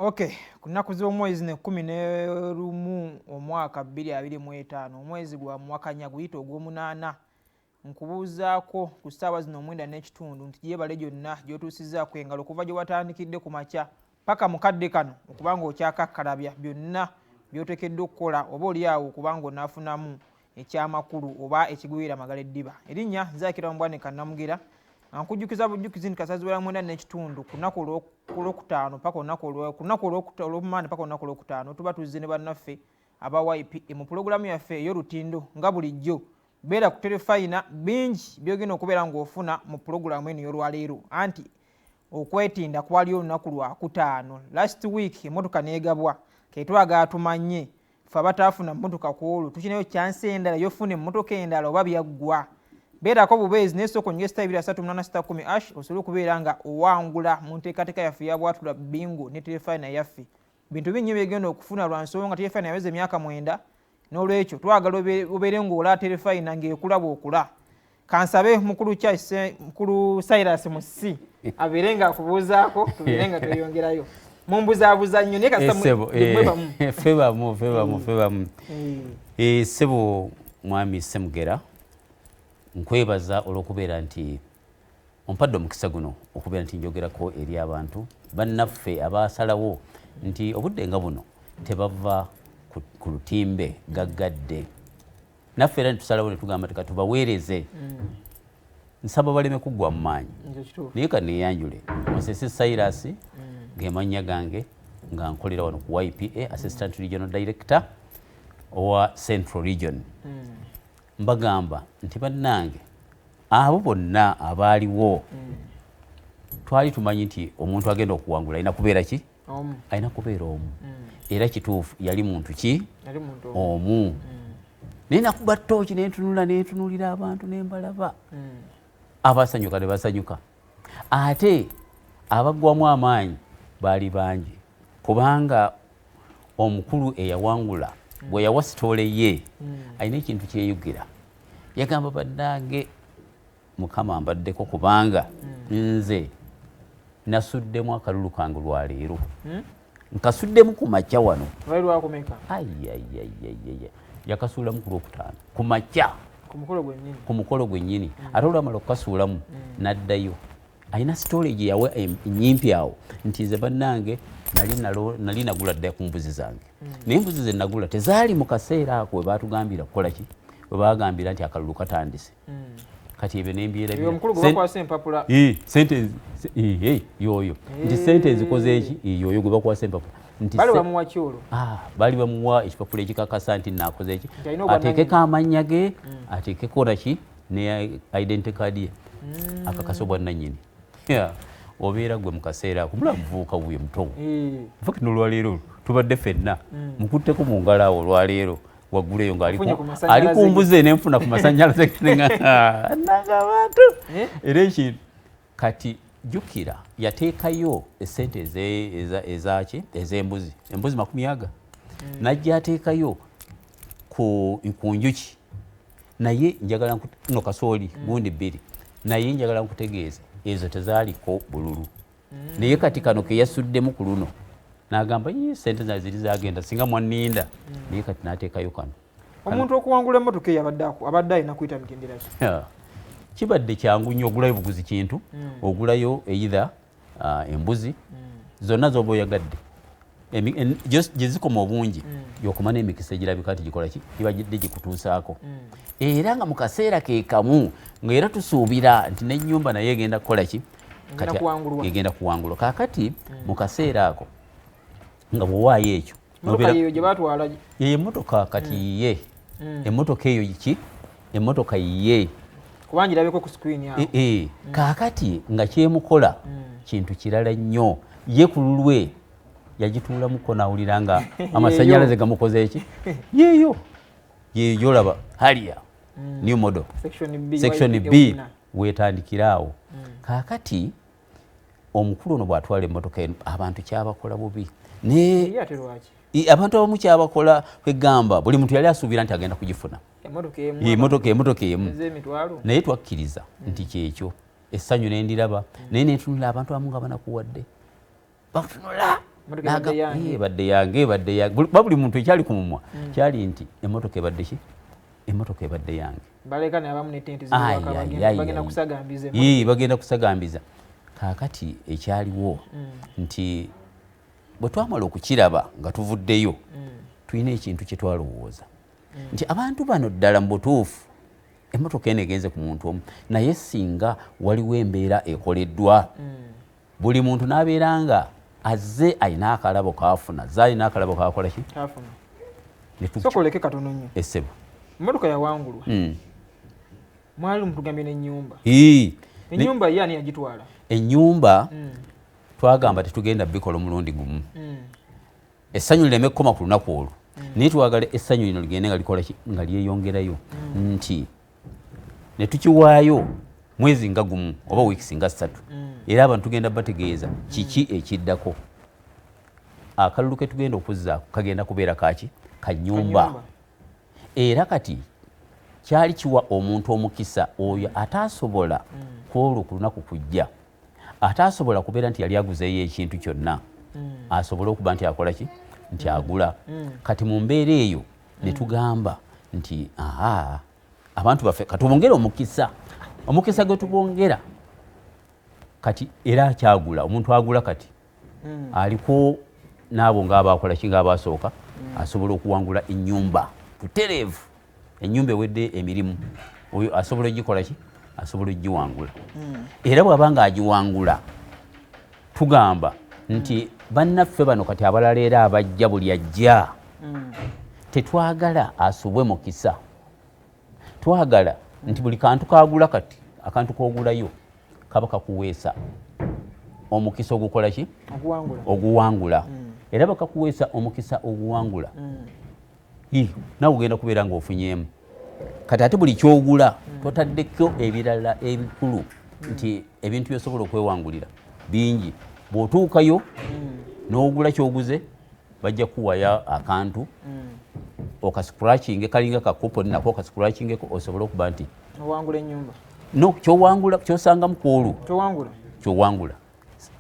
Okay, ku nnaku z'omwezi ne 11 omwaka 2025, omwezi gwa Muwakanya guyite ogw'omunaana, nkubuuzaako ku ssaawa zino 9:30 nti gyebale gyonna gy'otuusizzaako engalo okuva gye watandikidde ku makya paka mu kadde kano okuba ng'okyakakkalabya byonna by'oteekeddwa okukola oba oli awo okuba ng'onaafunamu ekyamakulu oba ekigwira amagala eddiba. Erinnya Nzaakira Mubwanika Namugera, nga nkujjukiza bujjukizi nti kasaziwera 9:30 ku lunaku olwokutaano paka olunaku ku lunaku olw'omumande paka olunaku olwokutaano tuba tuzze ne bannaffe aba YPA mu pulogulaamu yaffe ey'olutindo. Nga bulijjo beera ku terefayina, bingi by'ogenda okubeera ng'ofuna mu pulogulaamu eno ey'olwaleero, anti okwetinda kwaliyo olunaku lwakutaano last week, emmotoka n'egabwa. Ketwagala tumanye ffe abataafuna mmotoka ku olwo tukinayo kyansi endala yofuna emmotoka endala oba byaggwa. Beerako bubeezi, naye sooka onyige *238 610# osobole okubeera nga owangula mu nteekateeka yaffe ya Bwatula Bingo ne terefayina yaffe. Bintu bingi byegenda okufuna lwa nsonga terefayina yaweza emyaka 9, n'olwekyo twagala obeere ng'ola terefayina ng'ekula bw'okula. Kansabe mukulu Charles, mukulu Cyrus Musi abeere nga akubuuzaako, tubeere nga tweyongerayo. Mumbuzaabuza nnyo, naye kasita mwe bamu. Ffe bamu, ffe bamu, ffe bamu. Ssebo mwami Ssemugera, nkwebaza olw'okubeera nti ompadde omukisa guno okubeera nti njogerako eri abantu bannaffe abasalawo nti obudde nga buno tebava ku lutimbe gaggadde. Naffe era netusalawo netugamba ti katubaweereze. Nsaba baleme kuggwa mu maanyi, naye kaneeyanjule. Musese Cyrus gemannya gange, nga nkolera wano ku YPA, assistant regional director owa Central Region. Mbagamba nti bannange, abo bonna abaaliwo, twali tumanyi nti omuntu agenda okuwangula alina kubeera ki? Alina kubeera omu. Era kituufu, yali muntu ki? Omu. Naye nakuba tooki nentunula, nentunulira abantu nembalaba, abasanyuka ne basanyuka, ate abaggwamu amaanyi baali bangi, kubanga omukulu eyawangula bwe yawa story ye, alina ekintu kyeyugira. Yagamba, "Bannange, Mukama mbaddeko, kubanga nze nasuddemu akalulu kange lwaleero, nkasuddemu ku makya wano." Ayayayayaya, yakasuulamu ku Lwokutaano ku makya, ku mukolo gwennyini. Ate olwamala okukasuulamu n'addayo, alina storage yawe enyimpi awo nti, "Nze bannange nali nagula dda ku mbuzi zange, naye embuzi ze nagula tezaali mu kaseera ako we batugambira kukola ki, we bagambira nti akalulu katandise. Kati ebyo nembyerabira sente yoyo nti sente nzikoze eki." Yoyo gwe bakwasa empapula. Nti baali bamuwa ekipapula ekikakasa nti nakoze eki, ateekeko amannya ge, ateekeko naki ne identity card ye, akakasa obwannannyini. Obeera gwe mu kaseera ako mula muvubuka wuyo muto. Infact nolwaleero tubadde ffenna mukutteko mu ngalo awo olwaleero waggulu eyo ng'ali ku mbuzi nenfuna ku masanyalaze nanga abantu. Era ekintu kati jjukira yateekayo esente ezaki, ez'embuzi, embuzi makumi aga, najja ateekayo ku njuki. Naye njagala no kasooli gundi bbiri, naye njagala nkutegeeza ezo tezaaliko bululu. Naye kati kano keyasuddemu ku luno n'agamba, "Ii, sente zange ziri zagenda, singa mwanninda." Naye kati n'ateekayo kano. Omuntu okuwangula emmotoka eyo abadde alina kuyita mitendera ki? Kibadde kyangu nnyo. Ogulayo buguzi kintu, ogulayo either embuzi zonna z'oba oyagadde, gye zikoma obungi, gyokoma n'emikisa egirabika nti gikola ki, gibadde gikutuusaako. Era nga mu kaseera ke kamu ng'era tusuubira nti n'ennyumba naye egenda kukola ki? Egenda Kati kuwangulwa. Egenda kuwangulwa. Kaakati mu kaseera ako nga bw'owaayo ekyo Emmotoka nobeera yeyo gye batwala? Eyo emmotoka kati yiye, emmotoka eyo ki, emmotoka yiye. Kuba ngirabeko ku screen awo. Kaakati nga kyemukola kintu kirala nnyo. Ye ku lulwe yagituulamuko n'awulira nga amasanyalaze gamukoze eki. Yeeyo, yeeyo gyolaba Harrier new model. Section B. Section YPA B. winner. Weetandikira awo. Kaakati omukulu ono bw'atwala emmotoka eno, abantu kyabakola bubi naye Ye ate lwaki? Abantu abamu kyabakola, kwegamba buli muntu yali asuubira nti agenda kugifuna. Emmotoka emu. Emotoka emu. Ez'emitwalo. Naye twakkiriza nti kyekyo essanyu nendiraba, naye nentunula abantu abamu nga banakuwadde, batunula. Ebadde yange, ebadde yange. Buli muntu ekyali ku mumwa kyali nti emmotoka ebadde ki? Emmotoka ebadde yange. Bagenda kusagambiza. Kaakati ekyaliwo nti bwe twamala okukiraba nga tuvuddeyo, tulina ekintu kye twalowooza nti abantu bano ddala mu butuufu emmotoka eno egenze ku muntu omu, naye singa waliwo embeera ekoleddwa buli muntu n'abeera nga azze alina akalabo kaafuna, azze alina akalabo kaakola ki? Sokoleke katono nnyo. Essebo. Emmotoka yawangulwa. Mwali mutugambye n'ennyumba. Ennyumba ye ani yagitwala? Ennyumba twagamba tetugenda bikola omulundi gumu. Essanyu lireme kukoma ku lunaku olwo. Naye twagala essanyu lino ligende nga likola ki? Nga lyeyongerayo. Nti ne tukiwaayo mwezi nga gumu oba wiiki nga 3. Era abantu tugenda bategeeza kiki ekiddako. Akalulu ke tugenda okuzzaako kagenda kubeera kaki? Kanyumba. Era kati kyali kiwa omuntu omukisa oyo ataasobola kwolwo ku lunaku kujja, ataasobola kubeera nti yali aguzeeyo ekintu kyonna, asobole okuba nti akola ki? Nti agula. Kati mu mbeera eyo ne tugamba nti aha, abantu baffe katubongere omukisa, omukisa gwe tubongera kati era akyagula, omuntu agula kati aliko n'abo ng'abaakola ki, ng'abaasooka, asobola okuwangula ennyumba butereevu, ennyumba ewedde emirimu, oyo asobola ogikola ki? Asobola ogiwangula. Era bw'aba ng'agiwangula tugamba nti bannaffe bano kati abalala era abajja buli ajja tetwagala asubwe mukisa, twagala nti buli kantu kagula kati akantu k'ogulayo kaba kakuweesa omukisa ogukola ki? Oguwangula. Era bakakuweesa omukisa oguwangula, nawe ogenda kubeera ng'ofunyeemu. Kati ate buli kyogula totaddeko ebirala ebikulu nti ebintu by'osobola okwewangulira bingi. Bw'otuukayo n'ogula kyoguze bajja kukuwayo akantu okascratchinge, kalinga ka coupon nako okascratchingeko osobole okuba nti owangula ennyumba. No, kyowangula kyosangamu ku olwo kyowangula, kyowangula.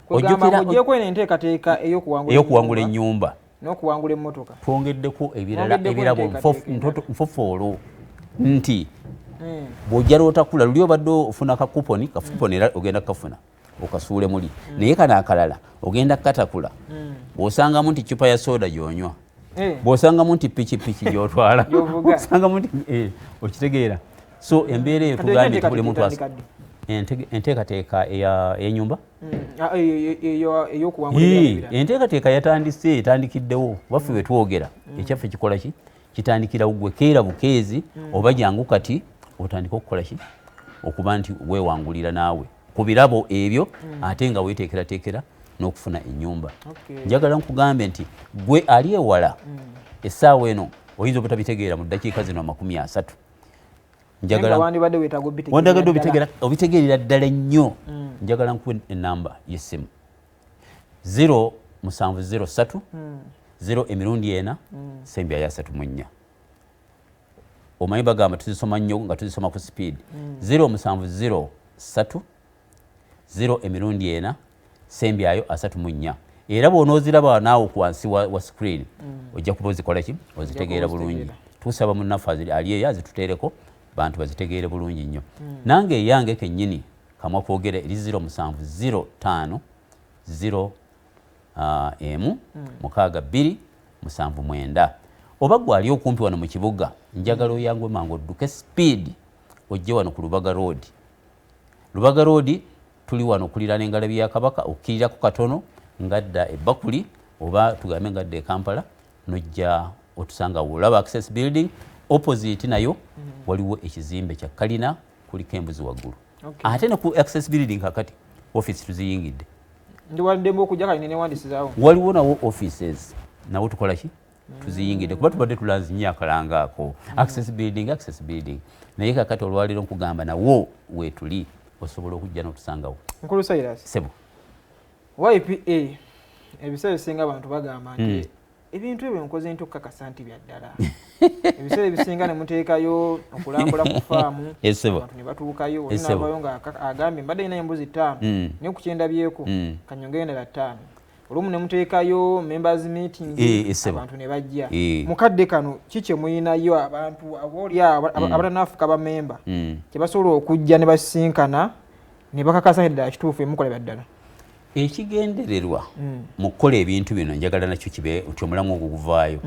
Ojjeko eno enteekateeka ey'okuwangula ennyumba n'okuwangula emmotoka, twongeddeko ebirala ebirabo nfofoolo nti bw'ojja lw'otakula luli obadde ofuna ka coupon, ka coupon era ogenda kukafuna okasuule muli, naye kano akalala ogenda kukatakula bw'osangamu nti cupa ya soda gy'onywa, bw'osangamu nti pikipiki gy'otwala, bw'osangamu nti okitegeera. So embeera eyo tugambye nti buli muntu enteekateeka ey'ennyumba enteekateeka yatandise, etandikiddewo baffe bwe twogera ekyaffe kikola ki? Kitandikirawo gwe keera bukeezi oba jangu kati otandike okukola ki? Okuba nti weewangulira naawe ku birabo ebyo ate nga weeteekerateekera n'okufuna ennyumba. Njagala nkugambe nti gwe ali ewala essaawa eno oyinza obutabitegeera mu ddakiika zino 30. Njagala wandibadde obitegeerera ddala nnyo. Njagala nkuwe enamba y'essimu 0703 0 emirundi 4 sembyayo 34. Omanyi bagamba tuzisoma nnyo nga tuzisoma ku speed. 0703 0 emirundi 4 sembyayo 34. Era bw'onooziraba naawe ku wansi wa screen ojja kuba ozikola ki? Ozitegeera bulungi. Tusaba munnaffe ali eyo azituteereko bantu bazitegeere bulungi nnyo. Nange eyange kennyini kamwa kwogera eri 0705 0 1 6 2 7 9. Oba gwe ali okumpi wano mu kibuga njagala oyanguwe mangu odduke speed ojje wano ku Lubaga Road. Lubaga Road tuli wano okuliraana engalabi ya Kabaka, okkirirako katono ngadda e Bakuli oba tugambe ngadda e Kampala, nojja otusanga olaba Access Building opposite nayo waliwo ekizimbe kya kalina kuliko embuzi waggulu. Ate ne ku Access Building kakati office tuziyingidde. Waliwo nawo offices nawo tukola ki? Tuziyingidde kuba tubadde tulanzi nnyo akalanga ako Access Building, Access Building, naye kakati olwaleero nkugamba nawo weetuli osobola okujja n'otusangawo. Mukulu Cyrus. Sebo. YPA ebiseera ebisinga abantu bagamba nti ebintu ebyo nkoze nti okukakasa nti bya ddala. Ebiseera ebisinga ne muteekayo okulambula ku faamu, abantu ne batuukayo, oli n'avaayo nga agambye mbadde nina embuzi 5 naye ku kyendabyeko kanyongere endala 5. Olumu ne muteekayo members meeting, abantu ne bajja. Mukadde kano kiki muyinayo abantu abooli abatanafuka bamemba kyebasobola okujja ne basisinkana ne bakakasa ddala kituufu emukola ddala? Ekigendererwa mu kukola ebintu bino, njagala nakyo kibe nti omulamu ogwo guvaayo.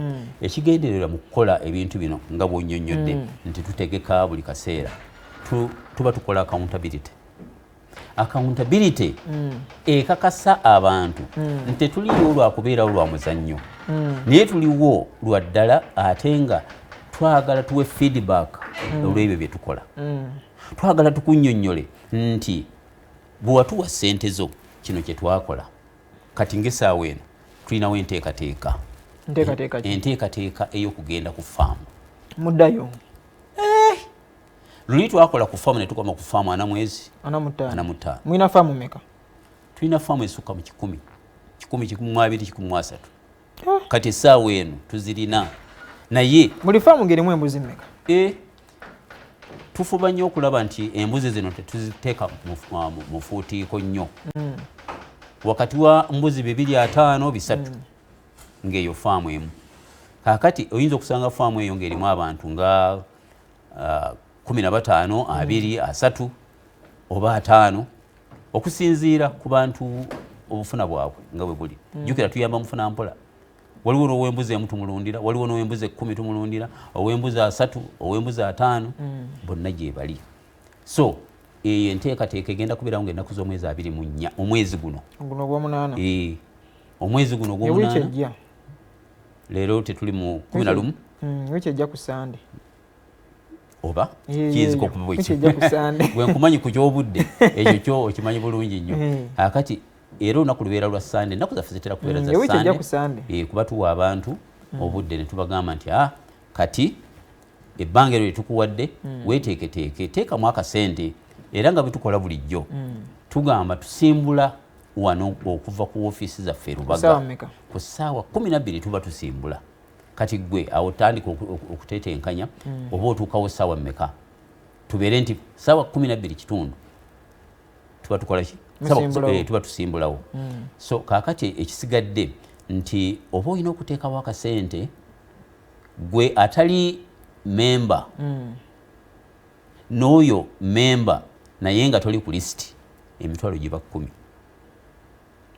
Ekigendererwa mu kukola ebintu bino, nga bw'onnyonnyodde nti tutegeka buli kaseera, tuba tukola accountability. Accountability ekakasa abantu nti tetuliwo lwakubeerawo lwa muzannyo, naye tuliwo lwa ddala, ate nga twagala tuwe feedback olw'ebyo bye tukola. Twagala tukunnyonnyole nti bwe watuwa ssente zo, kino kye twakola. Kati ng'essaawa eno tulinawo enteekateeka. Nteekateeka ki? Enteekateeka ey'okugenda ku faamu. Muddayo? Luli twakola ku faamu ne tukoma ku faamu 40 mwezi. 45. 45. Mulina faamu meka? Tulina faamu esukka mu 100, 100, 120, 130. Kati essaawa eno tuzirina, naye Buli faamu ng'erimu embuzi mmeka? Tufuba nnyo okulaba nti embuzi zino tetuziteeka mu fuutiiko nnyo, wakati wa mbuzi 250, 300 ng'eyo faamu emu. Kaakati oyinza okusanga faamu eyo ng'erimu abantu nga 15, 20, 30 oba 50, okusinziira ku bantu obufuna bwabwe nga bwe buli. Jjukira tuyamba mufuna mpola. Waliwo n'ow'embuzi emu tumulundira, waliwo n'ow'embuzi 10 tumulundira, ow'embuzi 30, ow'embuzi 50, bonna gye bali. So eyo enteekateeka egenda kubeerawo ng'ennaku z'omwezi 24 omwezi guno. Guno ogw'omunaana? Omwezi guno Ewiiki ogw'omunaana. ejja. Leero tetuli mu 11? Wiiki ejja ku Sande. Oba kiyinzika okuba bwe Wiiki ejja ku Sande. Gwe nkumanyi ku ky'obudde, ekyo kyo okimanyi bulungi nnyo. Akati era olunaku lubeera lwa Sande, ennaku zaffe zitera kubeera za Wiiki ejja Sande. ku Sande. Kuba tuwa abantu obudde ne tubagamba nti kati ebbanga eryo lyetukuwadde, weeteeketeeke, teekamu akasente. Era nga bwe tukola bulijjo, tugamba tusimbula wano okuva ku woofiisi zaffe e Lubaga. Ssaawa mmeka? Ku ssaawa 12 tuba tusimbula. Kati gwe awo tandika okutetenkanya oba otuukawo ssaawa mmeka, tubeere nti ssaawa 12:15 tuba tukola ki? Musimbulawo. Tuba tusimbulawo. So kaakati ekisigadde nti oba olina okuteekawo akasente, gwe atali memba n'oyo memba naye nga toli ku lisiti, emitwalo giba 10.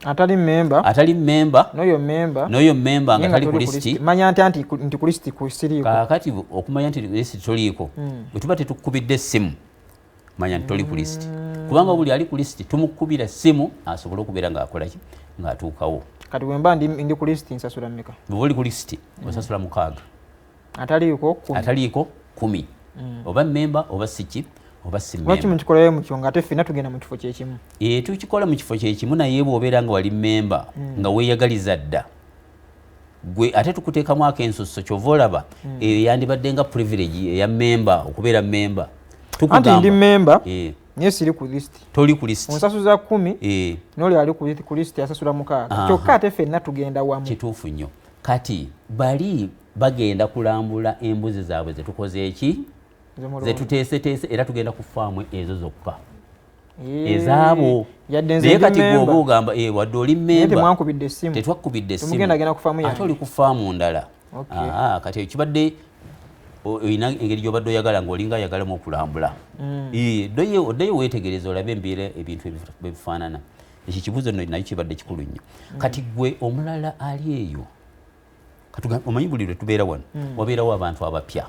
Atali memba? Atali memba. N'oyo memba. N'oyo memba nga Naye tali ku toli ku lisiti. lisiti. Manya ntya nti ku lisiti ku siriiko? Kaakati okumanya nti lisiti toliiko, bwe tuba tetukubidde essimu, manya nti toli ku lisiti, kubanga buli ali ku lisiti tumukubira ssimu asobole okubeera ng'akola ki, ng'atuukawo. Kati bwe mba ndi ku lisiti nsasula mmeka? Bw'oba oli ku lisiti osasula 6. Ataliiko 10. Ataliiko 10, oba memba oba siki oba si Lwaki memba. mukikolayo mutyo nga ate ffenna tugenda mu kifo kyekimu? Tukikola mu kifo kyekimu, naye bw'obeera nga wali memba nga weeyagaliza dda, gwe ate tukuteekamu ak'ensusso. Kyova olaba eyo yandibadde nga privilege eya memba okubeera memba. Anti ndi memba naye siri ku lisiti. Toli ku lisiti. Onsasuza 10, n'oli ali ku lisiti asasula 6. Kyokka ate ffenna tugenda wamu. Kituufu nnyo. Kati bali bagenda kulambula embuzi zaabwe zetukoze eki, zetuteeseteese, era tugenda ku faamu ezo zokka ezaabo. Yadde nze Naye ndi kati memba. gwoba ogamba, wadde oli Naye memba, temwankubidde essimu. Tetwakubidde essimu. Temugenda genda ku faamu yange. Ate oli ku faamu ndala. Kati ekibadde olina engeri gy'obadde oyagala ng'olinga ayagalamu okulambula. Oddeyo weetegereze olabe embeera ebintu bwe bifaanana. Ekyo kibuuzo nno nakyo kibadde kikulu nnyo. Kati gwe omulala ali eyo, omanyi buli lwe tubeera wano, wabeerawo abantu abapya.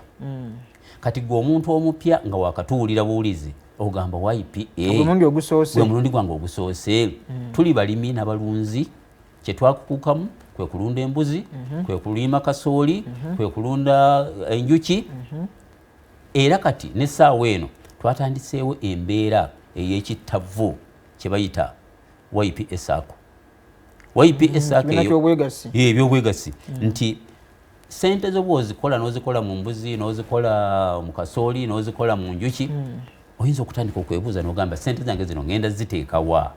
Kati gwe omuntu omupya nga wakatuwulira buwulizi, ogamba YPA. Gwe mulundi ogusoose. Gwe mulundi gwange ogusoose. Tuli balimi n'abalunzi, kye twakukuukamu kwe kulunda embuzi, kwe kulima kasooli, kwe kulunda enjuki. Era kati n'essaawa eno twatandiseewo embeera ey'ekittavu kye bayita YPA SACCO. YPA SACCO Kibiina eyo ky'obwegassi. Ebyobwegassi. Nti sente zo bw'ozikola n'ozikola mu mbuzi, n'ozikola mu kasooli, n'ozikola mu njuki, oyinza okutandika okwebuuza n'ogamba sente zange zino ngenda ziteeka wa?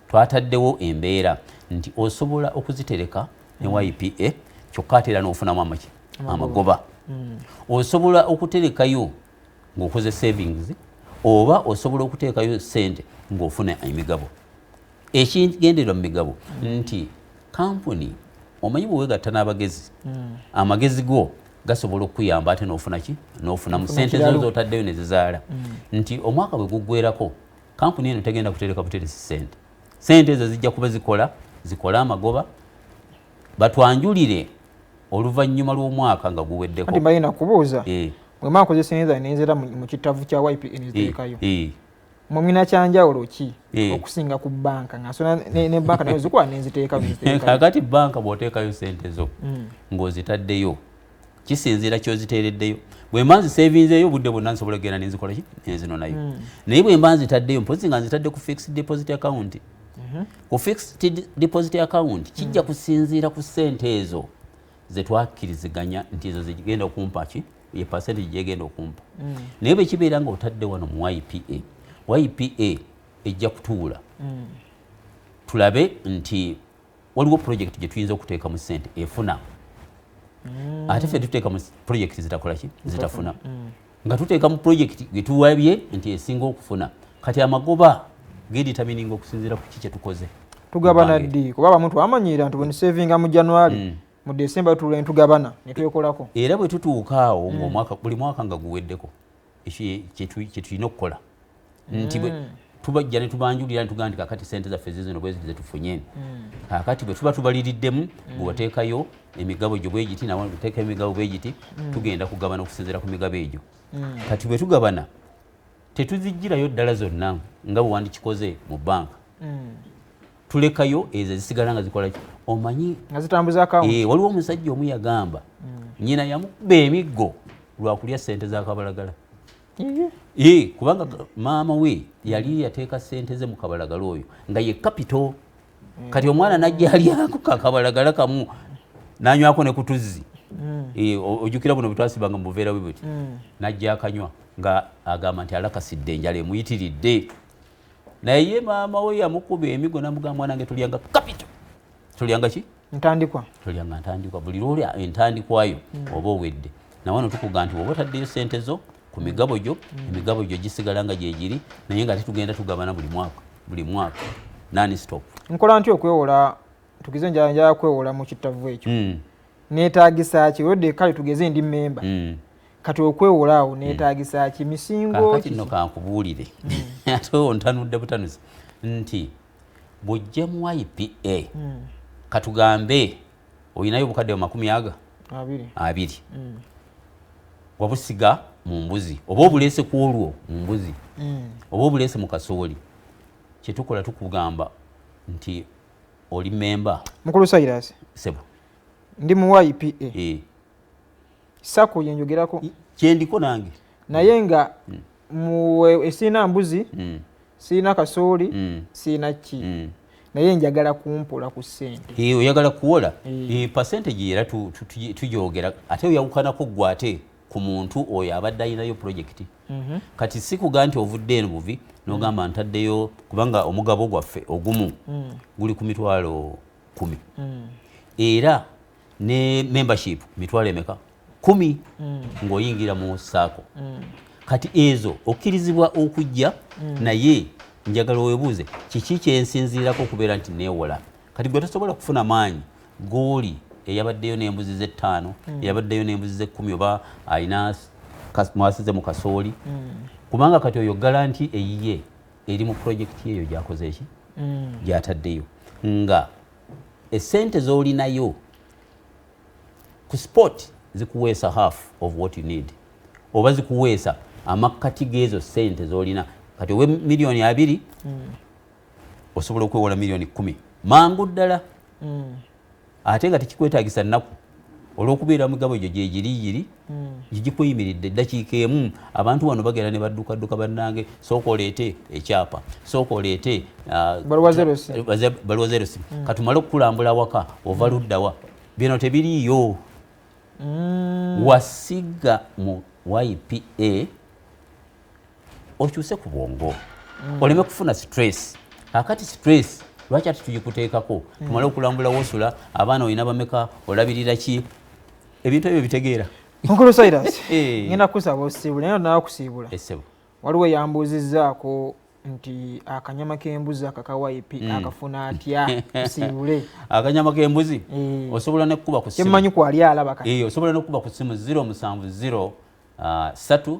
Twataddewo embeera nti osobola okuzitereka ne YPA, kyokka ate era n'ofunamu amaki? Amagoba. Osobola okuterekayo ng'okoze savings, oba osobola okuteekayo sente ng'ofuna emigabo. Ekigendererwa mu migabo nti kampuni, omanyi bwe weegatta n'abagezi, amagezi go gasobola okukuyamba ate n'ofuna ki, n'ofuna mu sente zo z'otaddeyo ne zizaala. Nti omwaka bwe guggwerako, kampuni eno tegenda kutereka buteresi sente. Sente ezo zijja kuba zikola, zikole amagoba, batwanjulire oluvannyuma lw'omwaka nga guweddeko. Anti mbalina kubuuza, bwe mba nkoze sente zange nenzera mu kitavu kya YPA neziteekayo, mwe mulina kyanjawulo ki okusinga ku banka, nga nsona ne banka nayo zikuwa nenziteekayo? Kakati banka bw'oteekayo sente zo ng'ozitaddeyo, kisinziira kyoziteereddeyo. Bwe mba nzisevinzeeyo, obudde bwonna nsobola okugenda nenzikola ki, nenzinonayo. Naye bwe mba nzitaddeyo, mpozi nga nzitadde ku fixed deposit account, ku fixed deposit account kijja kusinziira ku sente ezo ze twakkiriziganya nti ezo zigenda okumpa ki, ye percentage gyegenda okumpa. Naye bwe kibeera nga otadde wano mu YPA, YPA ejja kutuula tulabe nti waliwo project gye tuyinza okuteeka mu sente efuna. Ate ffe tuteeka mu project zitakola ki, zitafuna. Nga tuteeka mu project gye tuwabye nti esinga okufuna. Kati amagoba gedetermininga okusinziira ku ki kye tukoze. Tugabana ddi? Kuba abamu twamanyira nti bwenisevinga mu January, mu December tutula netugabana netwekolako. Era bwe tutuuka awo ngaomwaka, buli mwaka nga guweddeko, ekyo kye tulina okukola nti bwe tubajja ne tubanjulira ne tugamba nti kakati sente zaffe zizino bwe ziti zetufunye. Kakati bwe tuba tubaliriddemu, bwe wateekayo emigabo gyo bwe giti, nawe oteekayo emigabo bwe giti, tugenda kugabana okusinziira ku migabo egyo. Kati bwe tugabana, tetuziggyirayo ddala zonna nga bwe wandikikoze mu banka. Tulekayo ezo ezisigala nga zikola ki, omanyi, nga zitambuza akawunti. Waliwo omusajja omu yagamba nyina yamukuba emiggo lwakulya sente za kabalagala. Kubanga maama we yali yateeka sente ze mu kabalagala oyo nga ye capital. Kati omwana najja alyako kakabalagala kamu, nanywako ne kutuzzi. Ojjukira buno bwetwasibanga mu buveera bwe buti, najja akanywa nga agamba nti alakasidde, enjala emuyitiridde. Naye maama we yamukuba emigo namugamba, "Mwana wange, tolyanga capital, tolyanga ki?" Ntandikwa. Tolyanga ntandikwa. Buli lwolya entandikwayo oba owedde. Nawano tukuga nti oba otaddeyo sente zo ku migabo gyo, emigabo gyo gisigala nga gyegiri, naye nga tetugenda tugabana buli mwaka, buli mwaka, non stop. Nkola nti okwewola, tugeze njala kwewola mu kitavu ekyo, neetagisa ki? Olwedde kale tugeze ndi memba, kati okwewola awo neetagisa ki, misingo? Kaakati nno kankubuulire, ate ontanudde butanuzi, nti bw'ojja mu YPA, katugambe olinayo obukadde 20 2. 20, wabusiga mu mbuzi oba obuleese ku olwo mu mbuzi oba obuleese mu kasooli, kyetukola tukugamba nti oli memba. Mukulu Silas. Sebo. Ndi mu YPA, SACCO yenjogerako. Kyendiko nange. Naye nga mu siina mbuzi, siina kasooli, siina ki, naye njagala kumpola ku ssente. Oyagala kuwola. Percentage era tujogera, ate oyawukanako gwe ate ku muntu oyo abadde ayinayo project. Kati si kuga nti ovudde eno buvi nogamba ntaddeyo, kubanga omugabo gwaffe ogumu guli ku 100,000, era ne membership mitwalo emeka? 10,000, ng'oyingira mu SACCO. Kati ezo okkirizibwa okujja, naye njagala weebuuze kiki kyensinziirako okubeera nti neewola. Kati gwe tosobola kufuna maanyi gooli eyabaddeyo n'embuzi z'ettaano, eyabaddeyo n'embuzi z'ekkumi, oba alina mwasize mu kasooli, kubanga kati oyo guarantee eyiye eri mu projekiti eyo gyakoze eki, gyataddeyo, nga esente z'olinayo ku spot zikuweesa half of what you need, oba zikuweesa amakkati g'ezo sente z'olina. Kati owe 20 million, osobola okwewola 10 million mangu ddala, ate nga tekikwetagisa nnaku olw'okubeera migabo egyo gyegiriyiri gigikweyimiridde eddakiika emu. Abantu wano bagenda ne baddukadduka, bannange, sooka oleete ekyapa, sooka oleete Baluwa zerosi. Baluwa zerosi. Katumale okukulambula waka ova luddawa, bino tebiriiyo. Wasiga mu YPA, okyuse ku bwongo oleme kufuna stress. Kakati stress lwaki ate tugikuteekako? Tumale okulambula wosula, abaana olina bameka, olabirira ki, ebintu ebyo bitegeera. Mukulu Silas, ngenda kusaba osiibula, naye nakusiibula, Essebo. waliwo eyambuuzizzaako. Nti akanyama k'embuzi akakawayipi akafuna atya? Tusiibule. Akanyama k'embuzi osobola nekukuba ku simu, kwali alaba kati. Osobola nekukuba ku simu 070 3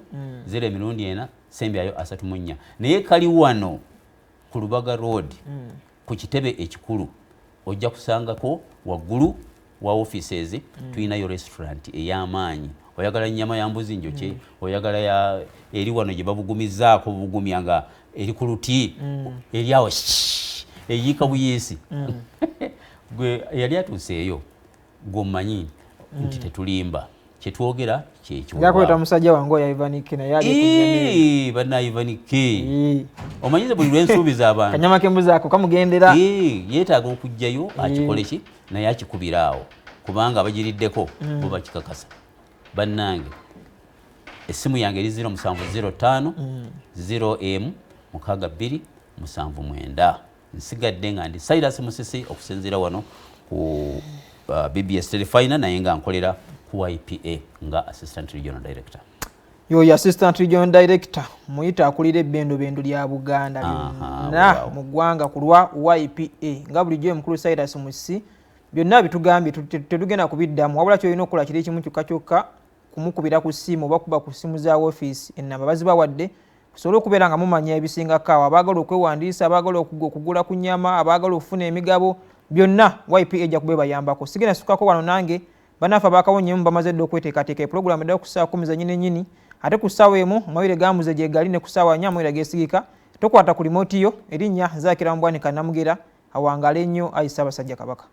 0 emirundi 4 sembyayo 34, naye kali wano ku Lubaga Road ku kitebe ekikulu, ojja kusangako waggulu wa offices tulinayo restaurant ey'amaanyi. Oyagala nnyama ya mbuzi njokye, oyagala ya eri wano gye babugumizaako bugumya nga eri ku luti eri awo eyiika buyiisi. Gwe yali atuuseeyo gw'omanyi nti tetulimba, kyetwogera kyekyo. Musajja wange oyo Ivan K naye ali ku banna Ivan K, omanyize buli lwensuubiza abantu kanyama k'embuzi ako kamugendera. Yeetaaga okugjayo akikole ki, naye akikubira awo kubanga abagiriddeko bo bakikakasa. Bannange, essimu yange eri 0705 0 m 62 79. Nsigadde nga ndi Silas Musisi okusinziira wano ku BBS Telefina, naye nga nkolera ku YPA nga Assistant Regional Director. Yoyo Assistant Regional Director, muyita akulira ebbendobendo lya Buganda lyonna mu ggwanga ku lwa YPA. Nga bulijjo mukulu Silas Musisi byonna bitugambye, tetugenda kubiddamu, wabula kyolina okukola kiri kimu kyokka kyokka, kumukubira ku ssimu oba kuba ku ssimu za woofiisi, ennamba bazibawadde, tusobole okubeera nga mumanya ebisingako awo. Abaagala okwewandiisa, abaagala okugula ku nnyama, abaagala okufuna emigabo, byonna YPA ejja kuba ebayambako. Sigenda sukako wano nange. Bannaffe abakawonyemu bamaze dda okweteekateeka. Epulogulaamu eddayo ku ssaawa 10 zennyini nnyini, ate ku ssaawa 1 amawulire gambuze gye gali, ne ku ssaawa 4 amawulire geesigika. Tokwata ku limooti yo. Erinnya Nzaakira Mubwanika Namugera. Awangaale nnyo ayi Ssaabasajja Kabaka.